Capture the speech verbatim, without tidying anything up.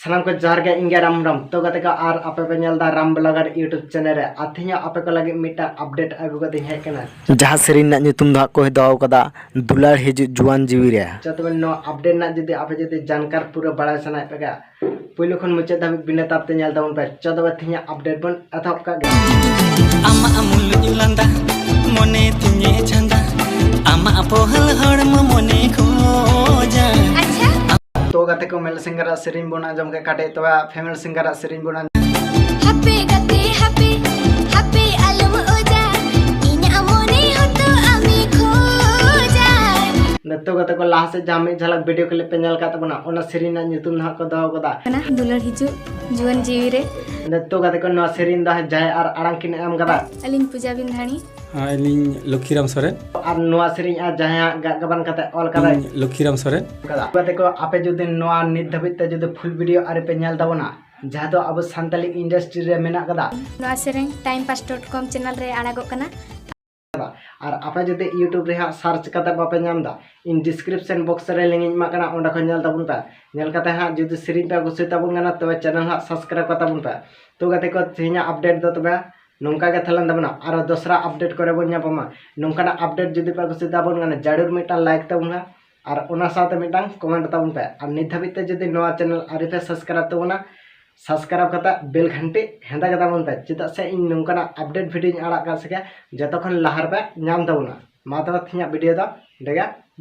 ᱥᱟᱱᱟᱢ ᱠᱚ ᱡᱚᱦᱟᱨ ᱜᱮ, ᱤᱧ ᱜᱮ ᱨᱟᱢ ᱨᱟᱢ᱾ ᱛᱚ ᱜᱟᱛᱮ ᱠᱚ, ᱟᱨ ᱟᱯᱮ ᱯᱮ ᱧᱮᱞ ᱮᱫᱟ ᱨᱟᱢ ᱵᱞᱚᱜᱟᱨ YouTube ᱪᱮᱱᱮᱞ ᱨᱮ᱾ ᱟᱨ ᱛᱮᱦᱮᱧ ᱦᱚᱸ ᱟᱯᱮ ᱠᱚ ᱞᱟᱹᱜᱤᱫ ᱢᱤᱫᱴᱟᱝ ᱟᱯᱰᱮᱴ ᱟᱹᱜᱩ ᱠᱟᱛᱮᱧ ᱦᱮᱡ ᱟᱠᱟᱱᱟ᱾ ᱡᱟᱦᱟᱸ ᱥᱮᱨᱮᱧ ᱨᱮᱱᱟᱜ ᱧᱩᱛᱩᱢ ᱫᱚ ᱦᱟᱸᱜ ᱠᱚ ᱫᱚᱦᱚ ᱟᱠᱟᱫᱟ ᱫᱩᱞᱟᱹᱲ ᱦᱤᱡᱩᱜ ᱡᱩᱣᱟᱹᱱ ᱡᱤᱣᱤ ᱨᱮ᱾ ᱪᱚ ᱛᱚᱵᱮ ᱱᱚᱣᱟ ᱟᱯᱰᱮᱴ ᱨᱮᱱᱟᱜ ᱡᱩᱫᱤ ᱟᱯᱮ ᱡᱩᱫᱤ ᱡᱟᱱᱠᱟᱨ ᱯᱩᱨᱟᱹ ᱵᱟᱲᱟᱭ ᱥᱟᱱᱟᱭᱮᱫ ᱯᱮ ᱠᱷᱟᱡ, ᱯᱩᱭᱞᱩ ᱠᱷᱚᱱ ᱢᱩᱪᱟᱹᱫ ᱫᱷᱟᱹᱵᱤᱡ ᱵᱤᱱᱟᱹ ᱛᱟᱯ ᱛᱮ ᱧᱮᱞ ᱛᱟᱵᱚᱱ ᱯᱮ᱾ ᱪᱚ ᱛᱚᱵᱮ ᱛᱮᱦᱮᱧᱟᱜ ᱟᱯᱰᱮᱴ ᱵᱚᱱ ᱮᱛᱚᱦᱚᱵ ᱠᱟᱜ ᱜᱮ᱾ ᱟᱢᱟᱜ ᱢᱩᱞᱩᱡ ᱞᱟᱸᱫᱟ ᱢᱚᱱᱮ ᱛᱤᱧᱮ ᱪᱷᱟᱸᱫᱟ, ᱟᱢᱟᱜ ᱯᱚᱦᱚᱞ ᱦᱚᱲᱢᱚ ᱢᱚᱱᱮ ᱠᱷᱚᱡᱟ᱾ ᱛᱚ ᱜᱟᱛᱮ ᱠᱚ, ᱢᱮᱞ ᱥᱤᱝᱜᱟᱨᱟᱜ ᱥᱮᱨᱮᱧ ᱵᱚᱱ ᱟᱸᱡᱚᱢ ᱠᱮᱫ ᱠᱟᱹᱴᱤᱡ, ᱛᱚᱵᱮ ᱯᱷᱤᱢᱮᱞ ᱥᱤᱝᱜᱟᱨᱟᱜ ᱥᱮᱨᱮᱧ ᱵᱚᱱ ᱟᱸᱡᱚᱢ᱾ ᱦᱟᱯᱮ ᱜᱟᱛᱮ ᱦᱟᱯᱮ, ᱦᱟᱯᱮ ᱟᱞᱚᱢ ᱚᱡᱟ, ᱤᱧᱟᱜ ᱢᱚᱱᱮ ᱦᱚᱸᱛᱚ ᱟᱢᱮ ᱠᱷᱚᱡᱟ᱾ ᱱᱤᱛᱚᱜ ᱜᱟᱛᱮ ᱠᱚ, ᱞᱟᱦᱟ ᱥᱮᱫ ᱡᱟᱦᱟᱸ ᱢᱤᱫ ᱡᱷᱟᱞᱟᱠ ᱵᱷᱤᱰᱤᱭᱳ ᱠᱞᱤᱯ ᱯᱮ ᱧᱮᱞ ᱠᱟᱫ ᱛᱟᱵᱚᱱᱟ, ᱚᱱᱟ ᱥᱮᱨᱮᱧ ᱨᱮᱱᱟᱜ ᱧᱩᱛᱩᱢ ᱫᱚ ᱦᱟᱸᱜ ᱠᱚ ᱫᱚᱦᱚ ᱠᱟᱫᱟ ᱠᱟᱱᱟ ᱫᱩᱞᱟᱹᱲ ᱦᱤᱡᱩᱜ ᱡᱩᱣᱟᱹᱱ ᱡᱤᱣᱤ ᱨᱮ᱾ ᱱᱤᱛᱚᱜ ᱜᱟᱛᱮ ᱠᱚ, ᱱᱚᱣᱟ ᱥᱮᱨᱮᱧ ᱫᱚ ᱦᱟᱸᱜ ᱡᱟᱦᱟᱸᱭ ᱟᱨ ᱟᱲᱟᱝ ᱠᱤᱱ ᱮᱢ ᱠᱟᱫᱟ᱾ ᱟᱹᱞᱤᱧ ᱯᱩᱡᱟ ᱵᱤᱱᱫᱷᱟᱱᱤ᱾ ᱟᱨ ᱟᱹᱞᱤᱧ ᱞᱚᱠᱠᱷᱤᱨᱟᱢ ᱥᱚᱨᱮᱱ᱾ ᱟᱨ ᱱᱚᱣᱟ ᱥᱮᱨᱮᱧ ᱟᱨ ᱡᱟᱦᱟᱸᱭᱟᱜ ᱜᱟᱜ ᱜᱟᱵᱟᱱ ᱠᱟᱛᱮ ᱚᱞ ᱠᱟᱫᱟᱭ᱾ ᱤᱧ ᱞᱚᱠᱠᱷᱤᱨᱟᱢ ᱥᱚᱨᱮᱱ᱾ ᱠᱟᱫᱟ᱾ ᱜᱟᱛᱮ ᱠᱚ, ᱟᱯᱮ ᱡᱩᱫᱤ ᱱᱚᱣᱟ ᱱᱤᱛ ᱫᱷᱟᱹᱵᱤᱡ ᱛᱮ ᱡᱩᱫᱤ ᱯᱷᱩᱞ ᱵᱷᱤᱰᱤᱭᱳ ᱟᱹᱣᱨᱤ ᱯᱮ ᱧᱮᱞ ᱛᱟᱵᱚᱱᱟ, ᱡᱟᱦᱟᱸ ᱫᱚ ᱟᱵᱚ ᱥᱟᱱᱛᱟᱞᱤ ᱤᱱᱰᱟᱥᱴᱨᱤ ᱨᱮ ᱢᱮᱱᱟᱜ ᱠᱟᱫᱟ᱾ ᱱᱚᱣᱟ ᱥᱮᱨᱮᱧ time pass dot com channel ᱨᱮ ᱟᱲᱟᱜᱚᱜ ᱠᱟᱱᱟ᱾ ᱟᱨ ᱟᱯᱮ ᱡᱩᱫᱤ YouTube ᱨᱮ ᱦᱟᱸᱜ ᱥᱟᱨᱪ ᱠᱟᱛᱮ ᱵᱟᱯᱮ ᱧᱟᱢ ᱮᱫᱟ, ᱤᱧ ᱰᱤᱥᱠᱨᱤᱯᱥᱚᱱ ᱵᱚᱠᱥ ᱨᱮ ᱞᱤᱝᱠ ᱤᱧ ᱮᱢᱟᱜ ᱠᱟᱱᱟ, ᱚᱸᱰᱮ ᱠᱷᱚᱱ ᱧᱮᱞ ᱛᱟᱵᱚᱱ ᱯᱮ᱾ ᱧᱮᱞ ᱠᱟᱛᱮ ᱦᱟᱸᱜ ᱡᱩᱫᱤ ᱥᱮᱨᱮᱧ ᱯᱮ ᱠᱩᱥᱤ ᱛᱟᱵᱚᱱ ᱠᱟᱱᱟ, ᱛᱚᱵᱮ ᱪᱮᱱᱮᱞ ᱦᱟᱸᱜ ᱥᱟᱵᱥᱠᱨᱟᱭᱤᱵ ᱠᱟᱛᱟ ᱵᱚᱱ ᱯᱮ᱾ ᱛᱚ ᱜᱟᱛᱮ ᱠᱚ, ᱛᱮᱦᱮᱧᱟᱜ ᱟᱯᱰᱮᱴ ᱫᱚ ᱛᱚᱵᱮ ᱱᱚᱝᱠᱟ ᱜᱮ ᱛᱟᱦᱮᱸ ᱞᱮᱱ ᱛᱟᱵᱚᱱᱟ᱾ ᱟᱨᱚ ᱫᱚᱥᱨᱟ ᱟᱯᱰᱮᱴ ᱠᱚᱨᱮ ᱵᱚᱱ ᱧᱟᱯᱟᱢᱟ᱾ ᱱᱚᱝᱠᱟᱱᱟᱜ ᱟᱯᱰᱮᱴ ᱡᱩᱫᱤ ᱯᱮ ᱠᱩᱥᱤ ᱛᱟᱵᱚᱱ ᱠᱟᱱᱟ, ᱡᱟᱹᱨᱩᱲ ᱢᱤᱫᱴᱟᱝ ᱞᱟᱭᱤᱠ ᱛᱟᱵᱚᱱ ᱯᱮ ᱟᱨ ᱚᱱᱟ ᱥᱟᱶᱛᱮ ᱢᱤᱫᱴᱟᱝ ᱠᱚᱢᱮᱱᱴ ᱛᱟᱵᱚᱱ ᱯᱮ᱾ ᱟᱨ ᱱᱤᱛ ᱫᱷᱟᱹᱵᱤᱡ ᱛᱮ ᱡᱩᱫᱤ ᱱᱚᱣᱟ ᱪᱮᱱᱮᱞ ᱟᱹᱣᱨᱤ ᱯᱮ ᱥᱟᱵᱥᱠᱨᱟᱭᱤᱵ ᱛᱟᱵᱚᱱᱟ, ᱥᱟᱵᱥᱠᱨᱟᱭᱤᱵ ᱠᱟᱛᱮ ᱵᱮᱞ ᱜᱷᱟᱱᱴᱤ ᱦᱮᱸᱫᱮ ᱜᱮ ᱛᱟᱵᱚᱱ ᱯᱮ, ᱪᱮᱫᱟᱜ ᱥᱮ ᱤᱧ ᱱᱚᱝᱠᱟᱱᱟᱜ ᱟᱯᱰᱮᱴ ᱵᱷᱤᱰᱤᱭᱳᱧ ᱟᱲᱟᱜ ᱠᱟᱜ ᱥᱮ ᱡᱚᱛᱚ ᱠᱷᱚᱱ ᱞᱟᱦᱟ ᱨᱮᱯᱮ ᱧᱟᱢ ᱛᱟᱵᱚᱱᱟ᱾ ᱢᱟ ᱛᱚᱵᱮ ᱛᱮᱦᱮᱧᱟᱜ ᱵᱷᱤᱰᱤᱭᱳ ᱫᱚ ᱱᱚᱸᱰᱮ ᱜᱮ